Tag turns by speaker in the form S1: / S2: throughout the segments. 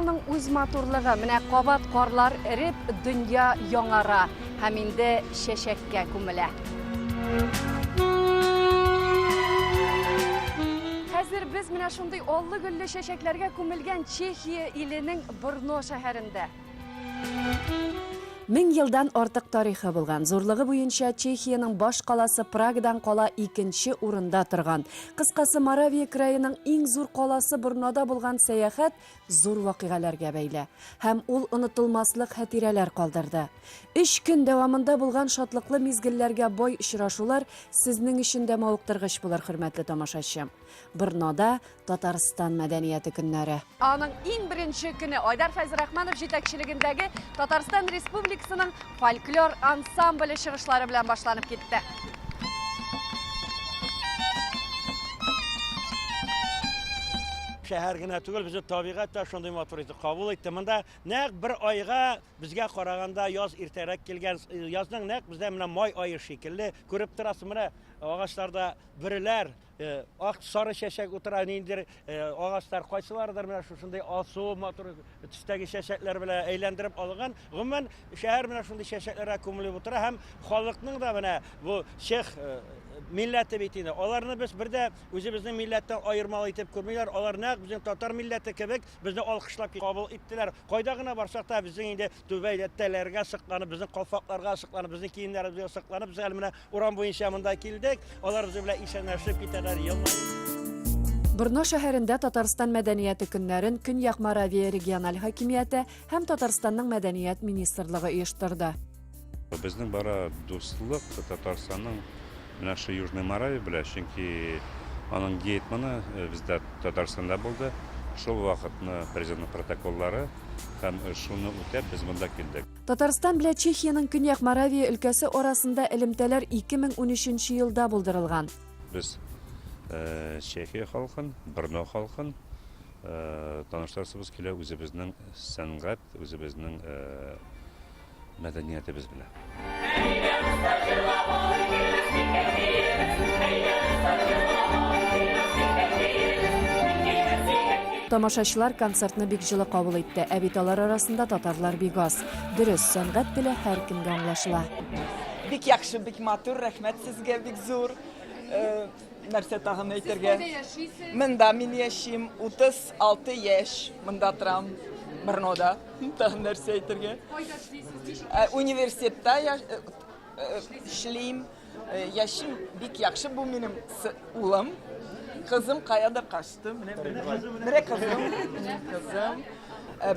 S1: Аның үз матурлыгы. Менә кабат карлар эреп, дөнья яңара һәм инде чәчәккә күмелә. Хәзер без менә шундый аллы-гөлле чәчәкләргә күмелгән Чехия иленең Брно шәһәрендә. Мең елдан артык тарихы булган, зурлыгы буенча Чехиянең баш каласы Прагадан кала икенче урында торган. Кыскасы, Моравия краеның иң зур каласы Брнода булган сәяхәт зур вакыйгаләргә бәйле. Һәм ул онытылмаслык хатирәләр калдырды. Өч көн дәвамында булган шатлыклы мизгелләргә бай очрашулар сезнең өчен дә мавыктыргыч булыр, хөрмәтле тамашачым. Брнода Татарстан мәдәнияте көннәре. Аның иң беренче көне Айдар Фәйзрахманов җитәкчелегендәге Татарстан Республикасының фольклор ансамбле чыгышлары белән башланып китте.
S2: Шәһәр генә түгел, безне табигать тә шундый матур итеп кабул итте. Монда нәкъ бер айга безгә караганда яз иртәрәк килгән. Язның нәкъ бездә менә май ае шикелле күреп торасың, менә агачларда бөреләр, Ак сары чәчәк утыра, ниндидер агачлар, кайсыларыдыр менә шушындый алсу матур төстәге чәчәкләр белән әйләндереп алынган. Гомумән, шәһәр менә шундый чәчәкләргә күмелеп утыра һәм халыкның да менә бу чех милләте бит инде. Аларны без бер дә үзебезнең милләттән аермалы итеп күрмиләр. Алар нәкъ безнең татар милләте кебек безне алкышлап кабул иттеләр. Кайда гына барсак та безнең инде түбәтәйләргә сокланып, безнең калфакларга сокланып, безнең киемнәребезгә сокланып, без әле менә Урам буенча монда килдек. Алар безнең белән исәнләшеп китәләр, елмаеп.
S1: Брно шәһәрендә Татарстан мәдәнияте көннәрен Көньяк Моравия региональ хакимияте һәм Татарстанның мәдәният министрлыгы оештырды.
S3: Безнең бара дуслык Татарстанның менә шу Южный Моравия белән, чөнки аның гейтманы бездә Татарстанда булды. Шул вакытны президентның протоколлары һәм шуны үтәп без монда килдек.
S1: Татарстан белән Чехиянең Көньяк Моравия өлкәсе арасында элемтәләр 2013 елда булдырылган.
S3: Без Чехия халкын, Брно халкын таныштырасыбыз килә үзебезнең сәнгать, үзебезнең мәдәниятебез белән.
S1: Тамашачылар концертны бик җылы кабул итте, ә бит алар арасында татарлар бик аз. Дөрес, сәнгать теле һәркемгә аңлашыла.
S4: Бик яхшы, бик матур, рәхмәт сезгә бик зур. Э, нәрсә тагын әйтергә?
S1: Сез кайда яшисез?
S4: Монда мин яшим, 36 яшь монда торам, Брнода. Тагын нәрсә әйтергә?
S1: Кайда эшлисез? Ничек
S4: э, Университетта э, эшлим. Яшим бик яхшы, бу минем улым. Кызым каядыр качты. Менә менә кызым, кызым.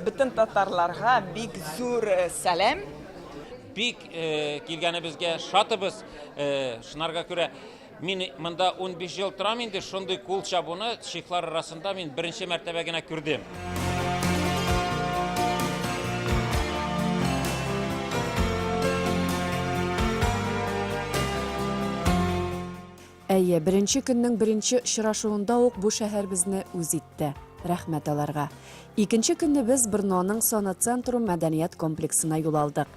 S4: Бөтен татарларга бик зур сәлам.
S5: Бик килгәнебезгә шатыбыз. Шунарга күрә мин монда 15 ел торам инде, шундый кул чабуны чехлар арасында мин беренче мәртәбә генә күрдем.
S1: Әйе, беренче көннең беренче очрашуында ук бу шәһәр безне үз итте. Рәхмәт аларга. Икенче көнне без Брноның Соноцентрум мәдәният комплексына юл алдык.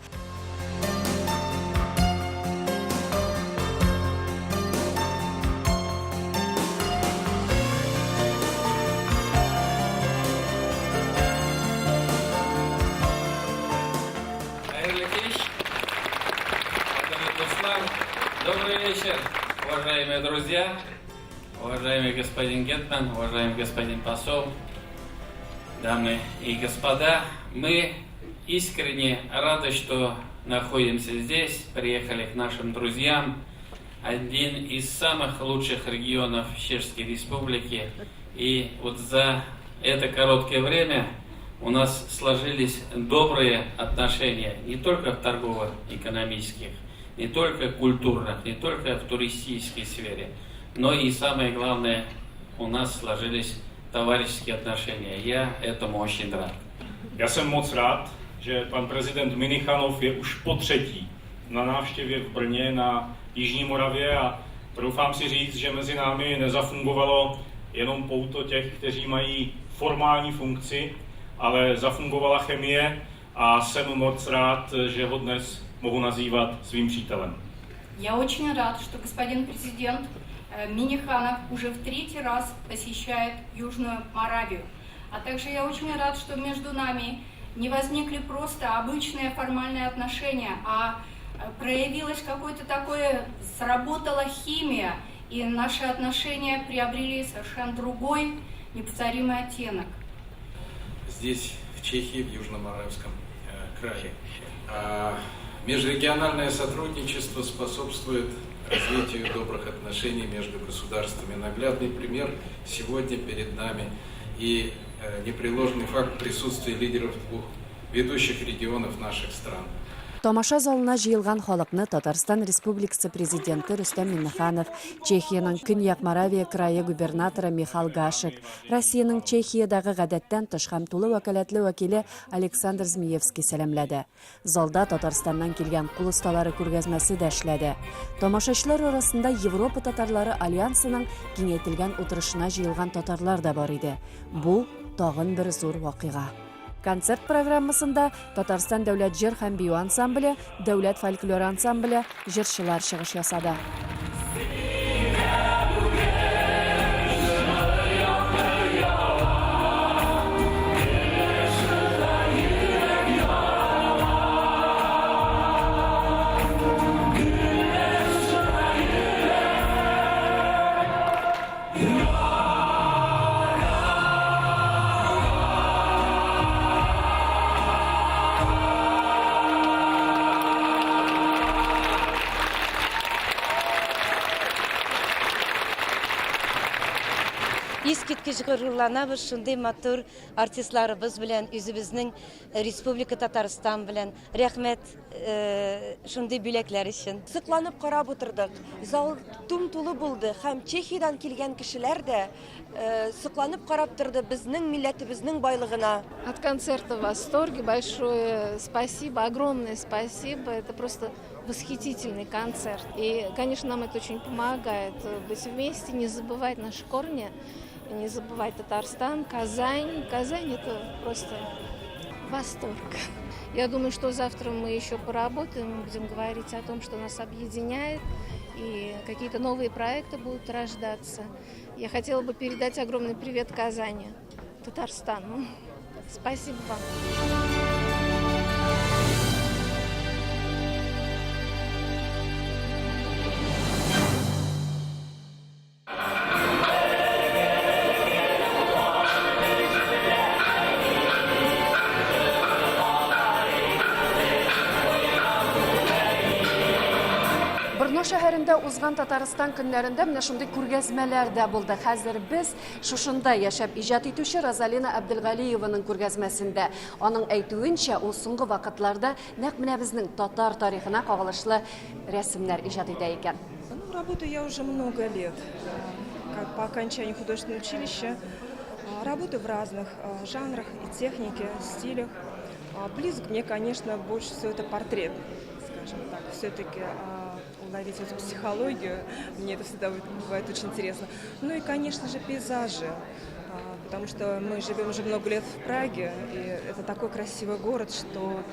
S6: Хәерле кич, кадерле дуслар. Добрый вечер, уважаемые друзья, уважаемый господин Гетман, уважаемый господин посол, дамы и господа. Мы искренне рады, что находимся здесь, приехали к нашим друзьям. Один из самых лучших регионов Чешской Республики. И вот за это короткое время у нас сложились добрые отношения не только в торгово-экономических, не только культурных, не только в туристической сфере, но и самое главное, у нас сложились товарищеские отношения. Я этому очень рад.
S7: Já jsem moc rád, že pan prezident Minichanov je už po třetí na návštěvě v Brně na Jižní Moravě a troufám si říct, že mezi námi nezafungovalo jenom pouto těch, kteří mají formální funkci, ale zafungovala chemie a jsem moc rád, že ho dnes mohu nazývat svým přítelem.
S8: Я очень рад, что господин президент Миниханов уже в третий раз посещает Южную Моравию. А также я очень рад, что между нами не возникли просто обычные формальные отношения, а э, проявилось какое-то такое, сработала химия, и наши отношения приобрели совершенно другой, неповторимый оттенок.
S9: Здесь, в Чехии, в Южно-Моравском э, крае. А межрегиональное сотрудничество способствует развитию добрых отношений между государствами. Наглядный пример сегодня перед нами и э, непреложный факт присутствия лидеров двух ведущих регионов наших стран.
S1: Тамаша залына җыелган халыкны Татарстан Республикасы Президенты Рөстәм Миңнеханов, Чехиянең Көньяк Моравия крае губернаторы Михал Гашек, Россиянең Чехиядәге гадәттән тыш һәм тулы вәкаләтле вәкиле Александр Змиевский сәламләде. Залда Татарстаннан килгән кул осталары күргәзмәсе дә эшләде. Тамашачылар арасында Европа татарлары альянсының киңәйтелгән утырышына җыелган татарлар да бар иде. Бу, тагын бер зур вакыйга. Концерт программасында Татарстан дәүләт җыр һәм бию ансамбле, дәүләт фольклор ансамбле, җырчылар чыгыш ясады.
S10: Искиткеч горурланабыз шундый матур артистларыбыз белән, үзебезнең Республика Татарстан белән. Рәхмәт э, шундый бүләкләр өчен.
S11: Сокланып карап утырдык. Зал тум-тулы булды һәм Чехиядән килгән кешеләр дә э, сокланып карап торды безнең милләтебезнең байлыгына.
S12: От концерта в восторге. Большое спасибо, огромное спасибо. Это просто восхитительный концерт. И, конечно, нам это очень помогает быть вместе, не забывать наши корни, не забывать Татарстан, Казань. Казань – это просто восторг. Я думаю, что завтра мы еще поработаем, будем говорить о том, что нас объединяет, и какие-то новые проекты будут рождаться. Я хотела бы передать огромный привет Казани, Татарстану. Спасибо вам.
S1: Брно шәһәрендә узган Татарстан көннәрендә менә шундый күргәзмәләр дә булды. Хәзер без шушында яшәп иҗат итүче Розалина Әбделгалиеваның күргәзмәсендә. Аның әйтүенчә, ул соңгы вакытларда нәкъ менә безнең татар тарихына кагылышлы рәсемнәр иҗат итә икән.
S13: Ну, работаю я уже много лет, как по окончании художественного училища. Работаю в разных жанрах и технике, стилях. Близок мне, конечно, больше всего это портрет, скажем так. Все-таки уловить эту психологию, мне это всегда бывает очень интересно. Ну и, конечно же, пейзажи, потому что мы живем уже много лет в Праге, и это такой красивый город, что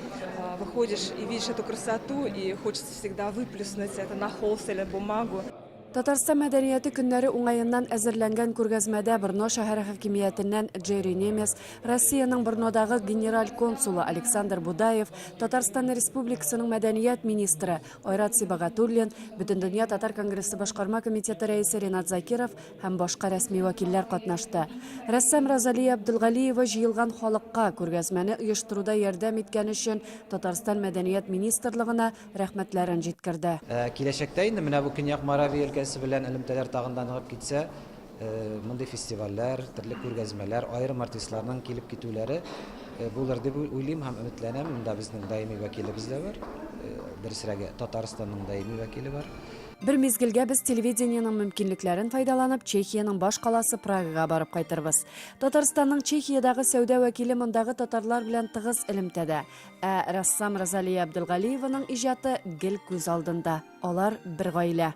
S13: выходишь и видишь эту красоту, и хочется всегда выплеснуть это на холст или бумагу.
S1: Татарстан мәдәнияте көннәре уңаеннан әзерләнгән күргәзмәдә Брно шәһәре хакимиятеннән Джерри Немес, Россиянең Брнодагы генераль консулы Александр Будаев, Татарстан Республикасының мәдәният министры Айрат Сибагатуллин, Бөтендөнья татар конгрессы башкарма комитеты рәисе Ринат Закиров һәм башка рәсми вәкилләр катнашты. Рәссам Розалия Абдулгалиева җыелган халыкка күргәзмәне оештыруда ярдәм иткән өчен Татарстан мәдәният министрлыгына рәхмәтләрен җиткерде.
S14: Киләчәктә инде менә бу Көньяк Моравия өлкәсе белән элемтәләр тагын да ныгып китсә, мондый фестивальләр, төрле күргәзмәләр, аерым артистларның килеп китүләре булыр дип уйлыйм һәм өметләнәм. Монда безнең даими вәкилебез дә бар, дөресрәге, Татарстанның даими вәкиле бар.
S1: Бер мизгелгә без телевидениенең мөмкинлекләрен файдаланып, Чехиянең баш каласы Прагага барып кайтырбыз. Татарстанның Чехиядәге сәүдә вәкиле мондагы татарлар белән тыгыз элемтәдә. Ә рәссам Розалия Абделгалиеваның иҗаты гел күз алдында. Алар бер гаилә.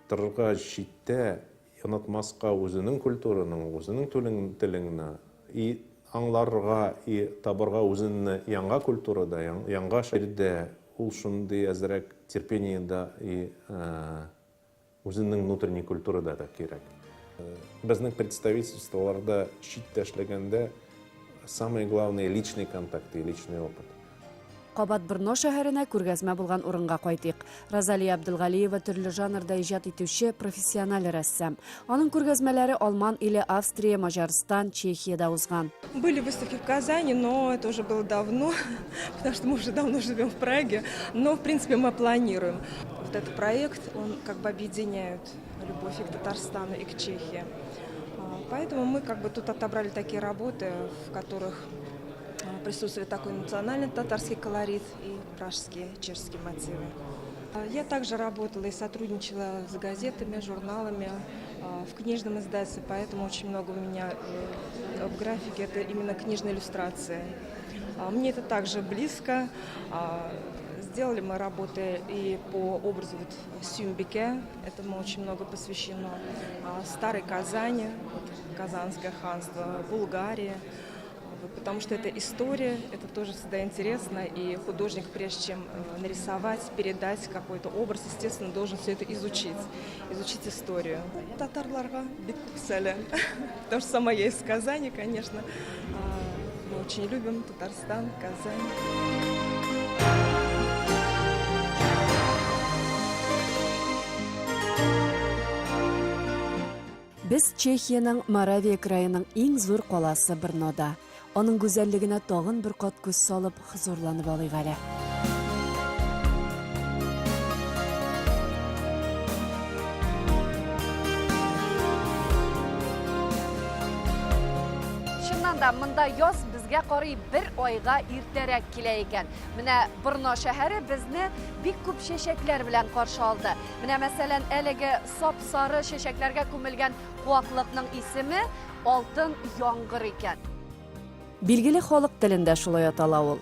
S15: Торырга читтә, онытмаска үзенең культураның, үзенең телеңне и аңларга и табарга үзеңне яңа культурада, яңа җирдә, ул шундый әзрәк терпение да и үзенең внутренний культурада да кирәк. Безнең представительстволарда читтә эшләгәндә самые главные личные контакты и личный опыт.
S1: Кабат Брно шәһәренә күргәзмә булган урынга кайтыйк. Розалия Абделгалиева төрле жанрда иҗат итүче профессиональ рәссам. Аның күргәзмәләре Алман иле, Австрия, Маҗарстан, Чехиядә узган.
S13: Были выставки в Казани, но это уже было давно, потому что мы уже давно живем в Праге. Но, в принципе, мы планируем. Вот этот проект, он как бы объединяет любовь и к Татарстану, и к Чехии. Поэтому мы как бы тут отобрали такие работы, в которых присутствует такой национальный татарский колорит и пражские, чешские мотивы. Я также работала и сотрудничала с газетами, журналами, в книжном издательстве, поэтому очень много у меня э, в графике это именно книжная иллюстрация. Мне это также близко. Сделали мы работы и по образу вот Сюмбике, этому очень много посвящено, Старой Казани, вот, Казанское ханство, Булгарии. Вот, потому что это история, это тоже всегда интересно, и художник, прежде чем э, нарисовать, передать какой-то образ, естественно, должен все это изучить, изучить историю. Татарларга бик күп сәлам. Потому что сама я из Казани, конечно. Мы очень любим Татарстан, Казань.
S1: Без Чехиянең Моравия краеның иң зур каласы Брнода. Аның гүзәллегенә тагын бер кат күз салып, хозурланып алыйк әле. Чыннан да, монда яз безгә карый бер айга иртәрәк килә икән. Менә Брно шәһәре безне бик күп чәчәкләр белән каршы алды. Менә, мәсәлән, әлеге сап-сары чәчәкләргә күмелгән куаклыкның исеме Алтын яңгыр икән. Билгеле халык телендә шулай атала ул.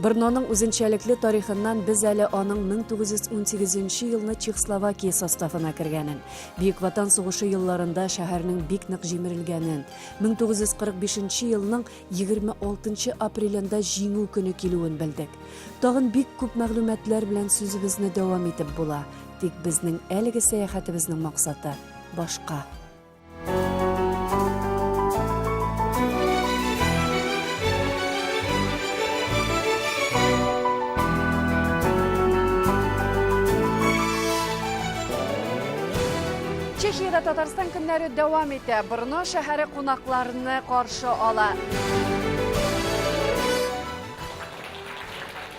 S1: Брноның үзенчәлекле тарихыннан без әле аның 1918 елны Чехословакия составына кергәнен, Бөек Ватан сугышы елларында шәһәрнең бик нык җимерелгәнен, 1945 елның 26 апрелендә Җиңү көне килүен белдек. Тагын бик күп мәгълүматлар белән сүзебезне дәвам итеп була, тик безнең әлеге сәяхәтебезнең максаты башка. Чехиядә Татарстан көннәре дәвам итә. Брно шәһәре кунакларны каршы ала.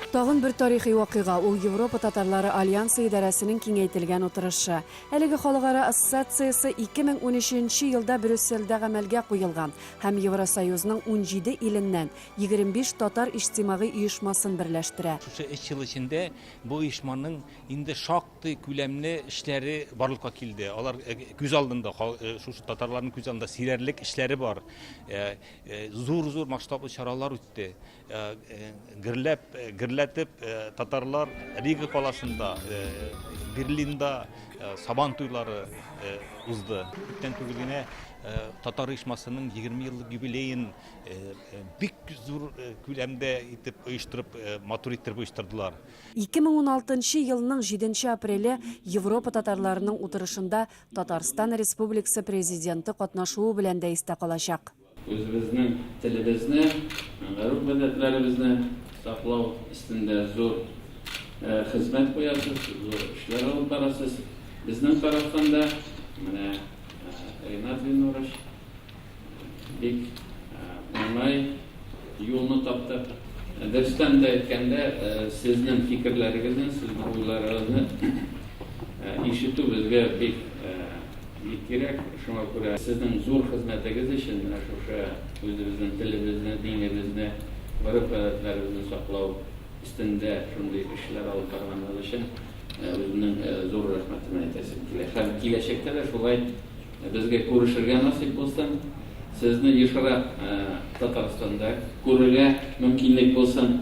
S1: Тагын бер тарихи вакыйга ул Европа татарлары альянсы идарәсенең киңәйтелгән утырышы. Әлеге халыкара ассоциациясе 2013 елда Брюссельдә гамәлгә куелган һәм Евросоюзның 17 иленнән 25 татар иҗтимагый оешмасын берләштерә.
S16: Шушы өч ел эчендә бу оешманың инде шактый күләмле эшләре барлыкка килде. Алар күз алдында, шушы татарларның күз алдында сирәрлек эшләре бар. Зур-зур масштаблы чаралар үтте. Гөрләп, гөрләтеп татарлар Рига каласында, Берлинда Сабан туйлары узды. Күптән түгел генә татар оешмасының 20 еллык юбилеен бик зур күләмдә итеп оештырып, матур иттереп оештырдылар.
S1: 2016 елның 7 апреле Европа татарларының утырышында Татарстан Республикасы Президенты катнашуы белән дә истә калачак.
S6: Үзебезнең телебезне, гореф-гадәтләребезне саклау өстендә зур хезмәт куясыз, зур эшләр алып барасыз. Безнең тарафтан да менә Ринат Зиннурович бик уңай юлны таптык. Дөрестән дә әйткәндә, сезнең фикерләрегезне, сезнең уйларыгызны ишетү безгә бик Бик кирәк, шуңа күрә сезнең зур хезмәтегез өчен менә шушы үзебезнең телебезне, динебезне, гореф-гадәтләребезне саклау өстендә шундый эшләр алып барганыгыз өчен үземнең зур рәхмәтемне әйтәсем килә. Һәм киләчәктә дә шулай безгә күрешергә насыйп булсын, сезне ешрак Татарстанда күрергә мөмкинлек булсын.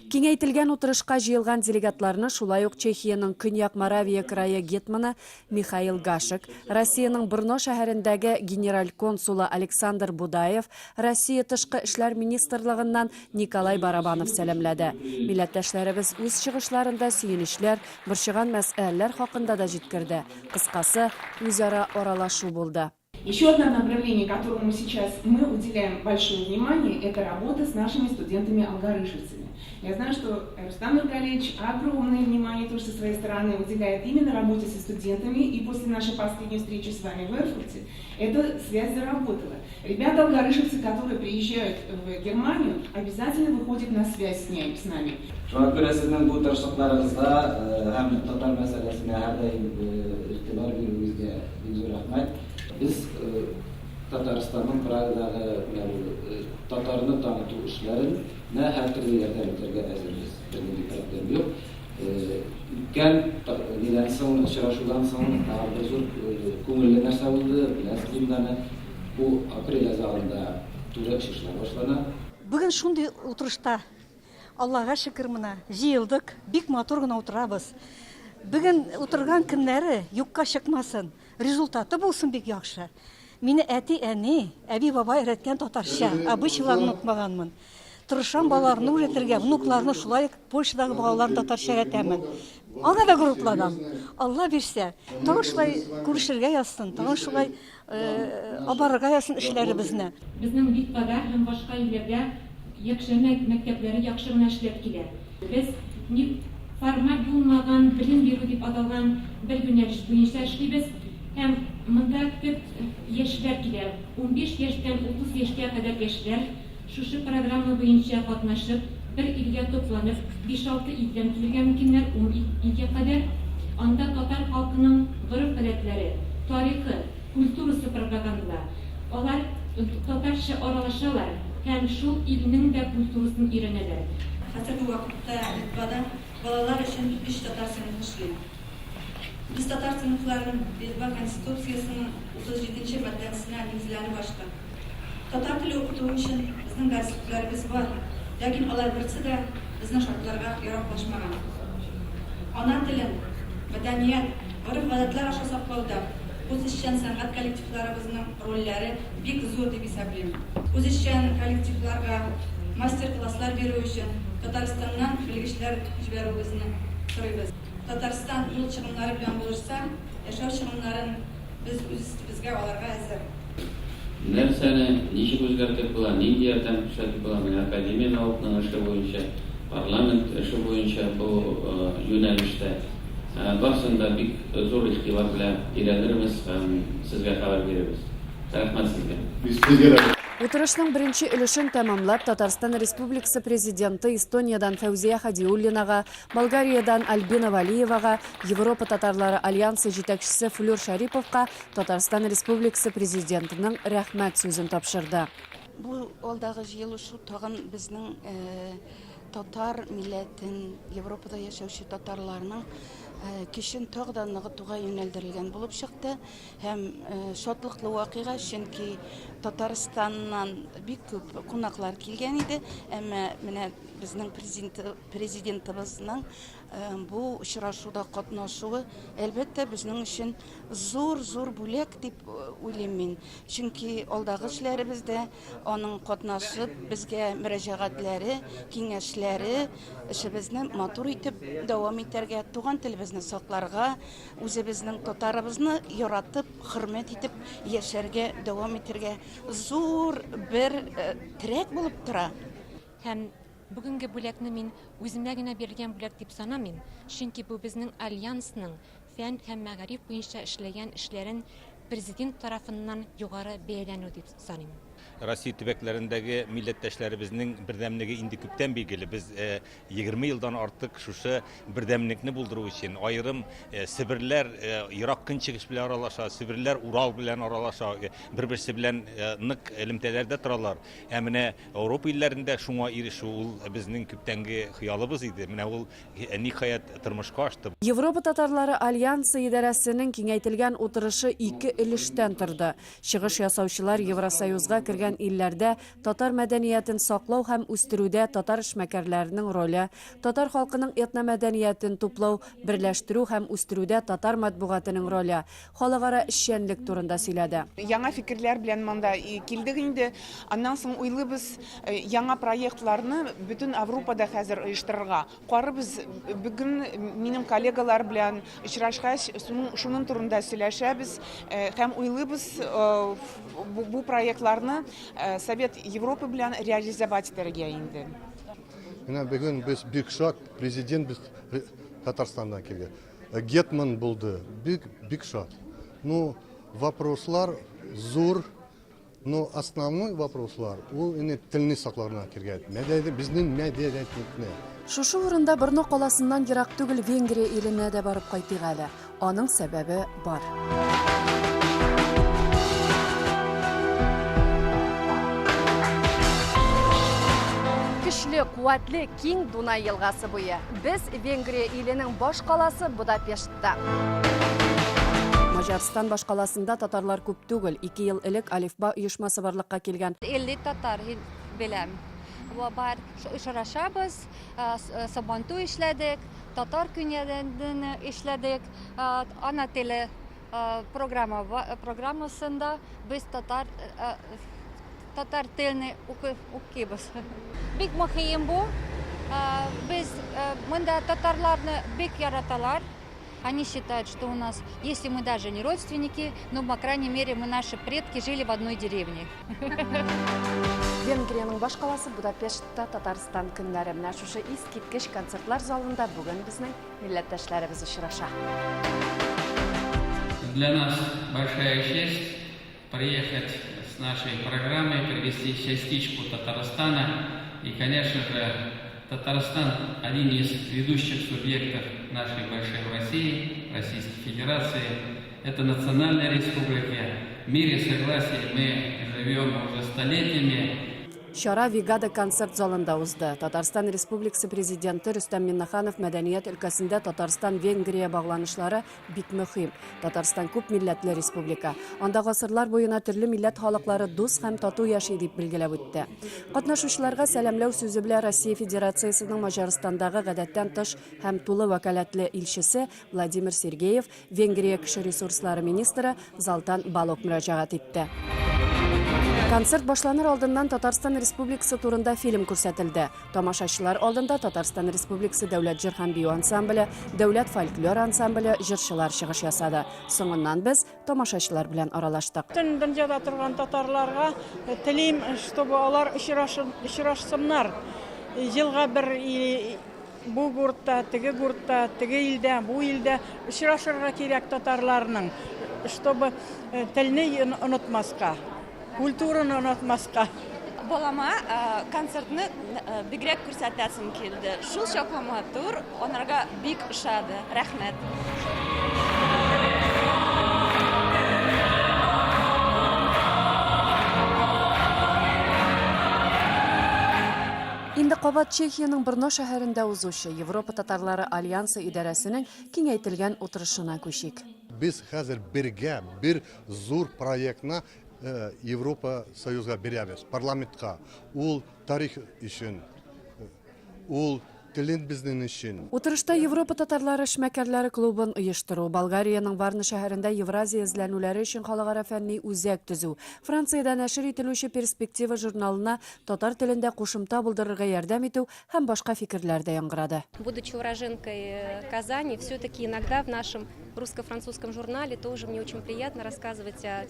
S1: Киңәйтелгән утырышка җыелган делегатларны шулай ук Чехиянең Көньяк Моравия крае гетманы Михаил Гашек, Россиянең Брно шәһәрендәге генераль консулы Александр Будаев, Россия Тышкы эшләр министрлыгыннан Николай Барабанов сәламләде. Милләттәшләребез үз чыгышларында сөенечләр, борчыган мәсьәләләр хакында да җиткерде. Кыскасы, үзара аралашу булды.
S17: Еще одно направление, которому сейчас мы уделяем большое внимание, это работа с нашими студентами-алгарышевцами. Я знаю, что Рустам Нургалиевич огромное внимание тоже со своей стороны уделяет именно работе со студентами, и после нашей последней встречи с вами в Эрфурте эта связь заработала. Ребята-алгарышевцы, которые приезжают в Германию, обязательно выходят на связь с, ней, с нами.
S18: Шуңа күрә сезнең бу тырышлыкларыгызга һәм татар мәсьәләсенә һәрдаим игътибар бирүегезгә бик зур рәхмәт. Без Татарстанның Прагадагы менә бу татарны таныту эшләренә һәртөрле ярдәм итәргә әзербез. Бернинди проблем юк. Үткән нидән соң, очрашудан соң тагын бер зур күңелле нәрсә булды, беләсез инде аны. Бу апрель азагында туры очышлар башлана.
S19: Бүген шундый утырышта Аллага шөкер менә җыелдык, бик матур гына утырабыз. Бүген утырган көннәре юкка чыкмасын, результаты булсын бик яхшы. Мине әти-әни, әби-бабай өйрәткән татарча обычайларны онытмаганмын. Тырышам балаларны өйрәтергә, внукларны шулай ук Польшадагы балаларны татарча өйрәтәмен. Аңа да горурланам. Алла бирсә, тагын шулай күрешергә язсын, тагын шулай Абарырга язсын эшләребезне.
S20: Безнең Литвада һәм башка илләрдә якшәмбе мәктәпләре яхшы гына эшләп килә. Без формаль булмаган белем бирү дип аталган бер юнәлеш буенча эшлибез һәм монда төп яшьләр килә. 15 яшьтән 30 яшькә кадәр яшьләр шушы программа буенча катнашып, бер илгә тупланып, биш-алты илдән килергә мөмкиннәр, ун илгә кадәр. Анда татар халкының гореф-гадәтләре, тарихы, культурасы пропагандала. Алар татарча аралашалар һәм шул илнең дә культурасын өйрәнәләр.
S21: Хәзерге вакытта Литвада балалар өчен өч татар сыйныфы эшли. Без татар сыйныфларын Литва Конституциясенең 37 нче маддәсенә нигезләнеп ачтык. Татар теле укыту өчен безнең дәреслекләребез бар, ләкин алар берсе дә безнең шартларга яраклашмаган. Ана телен, мәдәният, гореф-гадәтләр аша саклауда үзешчән сәнгать коллективларыбызның рольләре бик зур дип исәплим. Үзешчән коллективларга мастер-класслар бирү өчен Татарстаннан белгечләр җибәрүегезне сорыйбыз. Татарстан юл чыгымнары белән булышса, яшәү чыгымнарын без үз өстебезгә алырга әзер.
S6: Нәрсәне ничек үзгәртеп була, нинди ярдәм күрсәтеп була, менә Академия наукның эше буенча, парламент эше буенча бу юнәлештә барысын да бик зур игътибар белән өйрәнербез һәм сезгә хәбәр бирербез. Рәхмәт сезгә.
S15: Сезгә дә.
S1: Утырышның беренче өлешен тәмамлап, Татарстан Республикасы Президенты Эстониядән Фәүзия Хадиуллинага, Болгариядән Альбина Вәлиевага, Европа татарлары альянсы җитәкчесе Флүр Шәриповка Татарстан Республикасы Президентының Рәхмәт сүзен тапшырды.
S22: Бу алдагы җыелышу тагын безнең татар милләтен, Европада яшәүче татарларның көчен тагы да ныгытуга юнәлдерелгән булып чыкты. Һәм шатлыклы вакыйга, чөнки Татарстаннан бик күп кунаклар килгән иде, әмма менә безнең президентыбызның Бу очрашуда катнашуы, әлбәттә, безнең өчен зур-зур бүләк дип уйлыйм мин. Чөнки алдагы эшләребездә аның катнашып, безгә мөрәҗәгатьләре, киңәшләре эшебезне матур итеп дәвам итәргә, туган телебезне сакларга, үзебезнең татарыбызны яратып, хөрмәт итеп яшәргә дәвам итәргә зур бер терәк булып тора.
S20: Һәм Бүгенге бүләкне мин үземә генә бирелгән бүләк дип санамыйм, чөнки бу безнең Альянсның фән һәм мәгариф буенча эшләгән эшләрен Президент тарафыннан югары бәяләнү дип саныйм.
S16: Россия төбәкләрендәге милләттәшләребезнең бердәмлеге инде күптән билгеле. Без 20 елдан артык шушы бердәмлекне булдыру өчен аерым себерләр Ерак Көнчыгыш белән аралаша, себерләр Урал белән аралаша, бер-берсе белән нык элемтәләрдә торалар. Ә менә Ауропа илләрендә шуңа ирешү ул безнең күптәнге хыялыбыз иде. Менә ул, ниһаять, тормышка ашты.
S1: Европа татарлары альянсы идарәсенең киңәйтелгән утырышы ике өлештән торды. Чыгыш ясаучылар Евросоюзга кергән яшәгән илләрдә татар мәдәниятен саклау һәм үстерүдә татар эшмәкәрләренең роле, татар халкының этномәдәниятен туплау, берләштерү һәм үстерүдә татар матбугатының роле, халыкара эшчәнлек турында сөйләде.
S17: Яңа фикерләр белән монда килдек инде. Аннан соң уйлыйбыз яңа проектларны бөтен Аврупада хәзер оештырырга. Карыбыз, бүген минем коллегалар белән очрашкач, шуның турында сөйләшәбез һәм уйлыйбыз бу проектларны Совет Европы белән реализовать итәргә инде.
S2: Менә бүген без бик шат, президент без Татарстаннан килгән. Гетман булды, бик, бик шат. Ну, вопрослар зур, Но основной вопрослар ул инде телне сакларына кергән. Мәдәни безнең мәдәниятне.
S1: Шушы урында Брно каласыннан ерак түгел Венгрия иленә дә барып кайтыйк әле. Аның сәбәбе бар. Көчле, куәтле, киң Дунай елгасы буе. Без Венгрия иленең баш каласы Будапештта. Маҗарстан башкаласында татарлар күп түгел. Ике ел элек Алифба оешмасы барлыкка килгән.
S3: 50 татар беләм. Бар очрашабыз, Сабантуй эшләдек, татар көннәрен эшләдек, ана теле программа программасында без татар татар телне укыйбыз. Бик мөһим бу. Без монда татарларны бик яраталар. Они считают, что у нас, если мы даже не родственники, но, по крайней мере, мы, наши предки жили в одной деревне.
S1: Венгриянең башкаласы Будапештта Татарстан көннәре. Менә шушы искиткеч концертлар залында бүген безнең милләттәшләребез очраша.
S6: Для нас большая честь приехать с нашей программой, привезти частичку Татарстана. И, конечно же, Татарстан один из ведущих субъектов нашей большой России, Российской Федерации. Это национальная республика. В мире согласии мы живем уже столетиями.
S1: Чара Вигада концерт залында узды. Татарстан Республикасы Президенты Рөстәм Миннеханов мәдәният өлкәсендә Татарстан-Венгрия багланышлары бик мөһим. Татарстан күп милләтле республика. Анда гасырлар буена төрле милләт халыклары дус һәм тату яши, дип билгеләп үтте. Катнашучыларга сәламләү сүзе белән Россия Федерациясенең Маҗарстандагы гадәттән тыш һәм тулы вәкаләтле илчесе Владимир Сергеев, Венгрия кеше ресурслары министры Золтан Балог мөрәҗәгать итте. Концерт башланыр алдыннан Татарстан Республикасы турында фильм күрсәтелде. Тамашачылар алдында Татарстан Республикасы дәүләт җыр һәм бию ансамбле, дәүләт фольклор ансамбле, җырчылар чыгыш ясады. Соңыннан без тамашачылар белән аралаштык.
S23: Бөтен дөньяда торган татарларга телим, чтобы алар очрашсыннар. Елга бер бу гуртта, теге гуртта, теге илдә, бу илдә очрашырга кирәк татарларның, чтобы телне онытмаска. Культураны онытмаска.
S24: Балама концертны бигрәк күрсәтәсем килде. Шул чаклы матур, анарга бик ошады. Рәхмәт.
S1: Инде кабат Чехиянең Брно шәһәрендә узучы Европа татарлары альянсы идарәсенең киңәйтелгән утырышына күчик.
S2: Без хәзер бергә бер зур проектны Европа Союзга бирәбез, парламентка. Ул тарих өчен, ул телен безнең өчен.
S1: Утырышта Европа татарлары эшмәкәрләре клубын оештыру, Болгариянең Варна шәһәрендә Евразия эзләнүләре өчен халыкара фәнни үзәк төзү, Франциядә нәшер ителүче Перспектива журналына татар телендә кушымта булдырырга ярдәм итү һәм башка фикерләр дә яңгырады.
S25: Будучи уроженкой Казани, все-таки иногда в нашем русско-французском журнале тоже мне очень приятно рассказывать о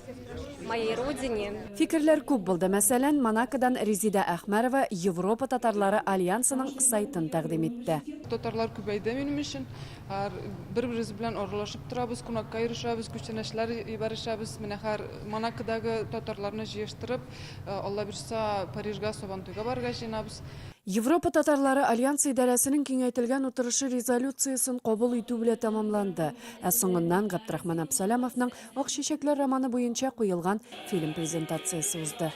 S25: моей родине.
S1: Фикерләр күп булды. Мәсәлән, Монакодан Резидә Әхмәрова Европа татарлары альянсының сайтын тәкъдим итте.
S26: Татарлар күбәйде минем өчен. Бер-беребез белән аралашып торабыз, кунакка йөрешәбез, күчтәнәчләр җибәрешәбез. Менә хәер Монакодагы татарларны җыештырып, Алла бирса, Парижга Сабантуйга барырга җыенабыз.
S1: Европа татарлары альянсы идарәсенең киңәйтелгән утырышы резолюциясен кабул итү белә тәмамланды. Ә соңыннан Габдрахман Әбсәләмовның Ак чәчәкләр романы буенча куелган фильм презентациясе узды.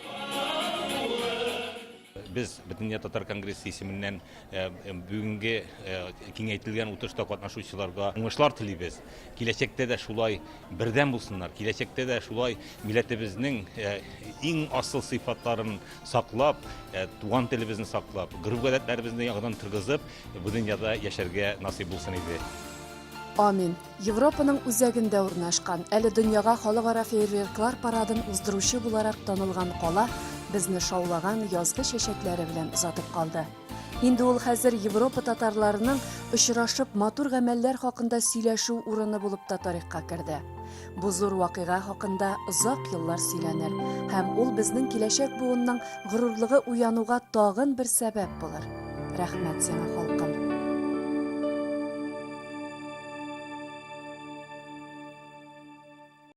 S16: Без Бөтендөнья татар конгрессы исеменнән бүгенге киңәйтелгән утырышта катнашучыларга уңышлар телибез. Киләчәктә дә шулай бердәм булсыннар, киләчәктә дә шулай милләтебезнең иң асыл сыйфатларын саклап, туган телебезне саклап, гореф-гадәтләребезне яңадан торгызып, бу дөньяда яшәргә насыйп булсын иде.
S1: Амин. Европаның үзәгендә урнашкан, әле дөньяга халыкара фейерверклар парадын уздыручы буларак танылган кала безне шаулаган язгы чәчәкләре белән озатып калды. Инде ул хәзер Европа татарларының очрашып матур гамәлләр хакында сөйләшү урыны булып та тарихка керде. Бу зур вакыйга хакында озак еллар сөйләнер һәм ул безнең киләчәк буынның горурлыгы уянуга тагын бер сәбәп булыр. Рәхмәт сиңа, халкым!